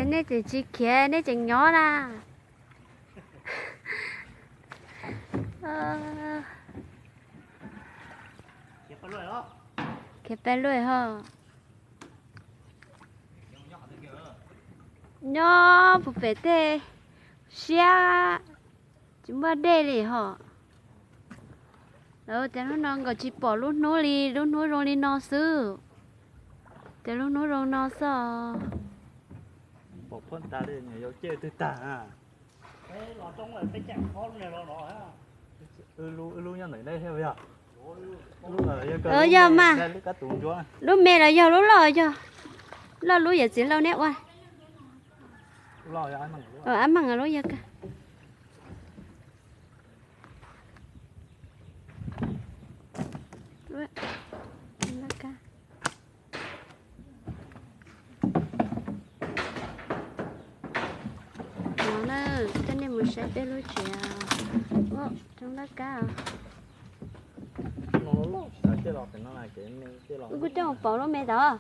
Nej tseem tsis khiav, nej tseem nyob na. Khiav peb luaj ho. Nyob puag pem tej siab, tsis muaj dej li ho. Lawv tias hnub no nkawd tsis pom lub hnub li, lub hnub zoo li no xwb. Tias lub hnub zoo no xwb. Pom phab tas li, yau ceg twg tag. Wb lub nyob ntawm nej thiab yog? Yog mas. Lub me los yog lub loj yog? Loj lub yawm txiv laus neb ua. Ab meej lub yog kawg. No na, coj nej mus saib peb lub tsev. Ua, roob laj kab. Kuv coj mus pauv lub me tod.